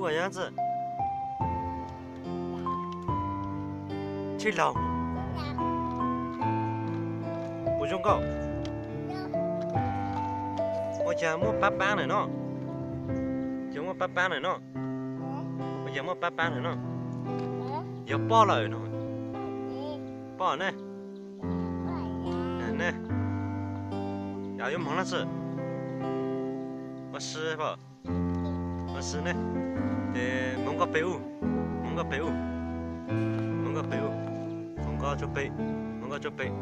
Ua yog txij, tshij laug, puas zoo nkauj? Ua cas muaj pab pab ntawm no? Cas muaj pab pab ntawm no? Ua cas muaj pab pab ntawm no? Yog poj lawm no. Poj ne. Ne, yuav moog no txij. Ua si pom. Ua si ne. Ces moog nkoj pem ub, moog nkoj pem ub, moog nkoj pem ub, moog nkoj tsua pem, moog nkoj tsua pem.